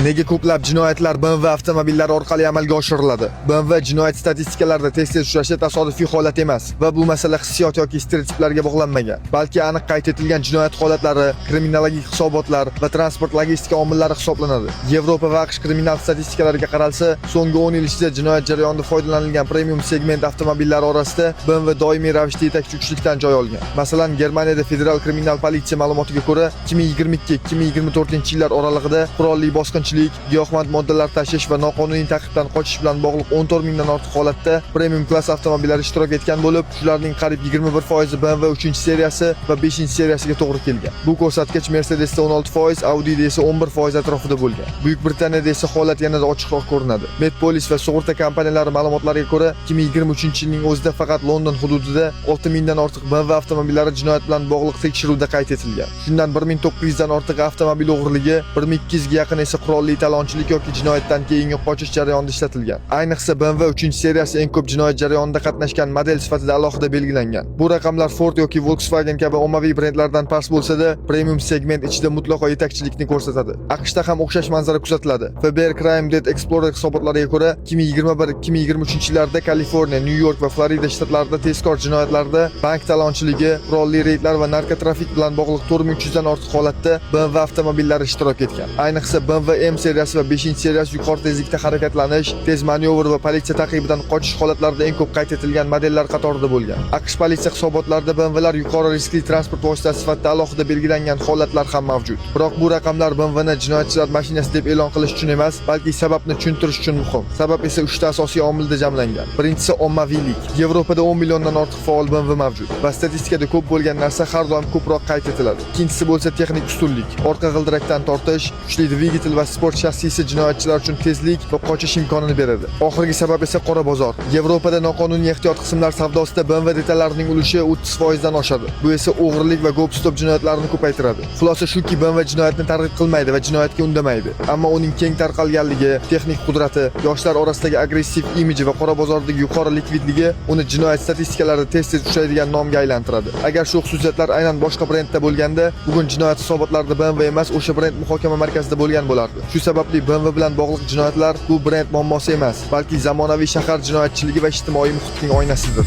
Nega ko'plab jinoyatlar BMW avtomobillari orqali amalga oshiriladi? BMW jinoyat statistikalarida tez-tez uchrashi tasodifiy holat emas va bu masala hissiyot yoki stereotiplarga bog'lanmagan, balki aniq qayd etilgan jinoyat holatlari, kriminologik hisobotlar va transport logistika omillari hisoblanadi. Yevropa va AQSh kriminal statistikalariga qaralsa, so'nggi 10 yil ichida jinoyat jarayonida foydalanilgan premium segment avtomobillari orasida BMW doimiy ravishda yetakchi uchlikdan joy olgan. Masalan, Germaniyada federal kriminal politsiya ma'lumotiga ko'ra, 2022-2024 yillar oralig'ida qurolli bosqinchilik, giyohvand moddalar tashish va noqonuniy ta'qibdan qochish bilan bog'liq 14 mingdan ortiq holatda premium klass avtomobillari ishtirok etgan bo'lib, shularning qariyb 21% BMW 3-seriyasi va 5-seriyasiga to'g'ri kelgan. Bu ko'rsatkich Mercedesda 16%, Audi'da esa 11% atrofida bo'lgan. Buyuk Britaniyada esa holat yanada ochiqroq ko'rinadi. Met Police va sug'urta kompaniyalari ma'lumotlariga ko'ra, 2023-yilning o'zida faqat London hududida 6 mingdan ortiq BMW avtomobillari jinoyat bilan bog'liq tekshiruvda qayd etilgan. Shundan 1900 dan ortiq avtomobil o'g'irligi, 1200 ga yaqin esa qurolli talonchilik yoki jinoyatdan keyingi qochish jarayonida ishlatilgan. Ayniqsa, BMW 3-seriyasi eng ko'p jinoyat jarayonida qatnashgan model sifatida alohida belgilangan. Bu raqamlar Ford yoki Volkswagen kabi ommaviy brendlardan past bo'lsa-da, premium segment ichida mutlaqo yetakchilikni ko'rsatadi. AQShda ham o'xshash manzara kuzatiladi. FBI Crime Data Explorer hisobotlariga ko'ra, 2021-2023 yillarda Kaliforniya, Nyu-York va Florida shtatlarida tezkor jinoyatlarda bank talonchiligi, qurolli reydlar va narkotrafik bilan bog'liq 4300 dan ortiq holatda BMW avtomobillari ishtirok etgan. Ayniqsa, BMW M seriyasi va 5-seriyasi yuqori tezlikda harakatlanish, tez manyovr va politsiya ta'qibidan qochish holatlarida eng ko'p qayd etilgan modellar qatorida bo'lgan. AQSh politsiya hisobotlarida BMWlar yuqori riskli transport vositasi sifatida alohida belgilangan holatlar ham mavjud. Biroq bu raqamlar BMWni jinoyatchilar mashinasi deb e'lon qilish uchun emas, balki sababni tushuntirish uchun muhim. Sabab esa uchta asosiy omilda jamlangan. Birinchisi ommaviylik. Yevropada 10 milliondan ortiq faol BMW mavjud va statistikada ko'p bo'lgan narsa har doim ko'proq qayd etiladi. Ikkinchisi bo'lsa texnik ustunlik. Orqa g'ildirakdan tortish, kuchli dvigatel va sport shassisi jinoyatchilar uchun tezlik va qochish imkonini beradi. Oxirgi sabab esa qora bozor. Yevropada noqonuniy ehtiyot qismlar savdosida BMW detallarining ulushi 30% dan oshadi. Bu esa o'g'irlik va гоп-стоп jinoyatlarini ko'paytiradi. Xulosa shuki, BMW jinoyatni targ'ib qilmaydi va jinoyatga undamaydi. Ammo uning keng tarqalganligi, texnik qudrati, yoshlar orasidagi agressiv imiji va qora bozordagi yuqori likvidligi uni jinoyat statistikalarida tez-tez uchraydigan nomga aylantiradi. Agar shu xususiyatlar aynan boshqa brendda bo'lganda, bugun jinoyat hisobotlarida BMW emas, o'sha brend muhokama markazida bo'lgan bo'lardi. Shu sababli BMW bilan bog'liq jinoyatlar bu brend muammosi emas, balki zamonaviy shahar jinoyatchiligi va ijtimoiy muhitning oynasidir.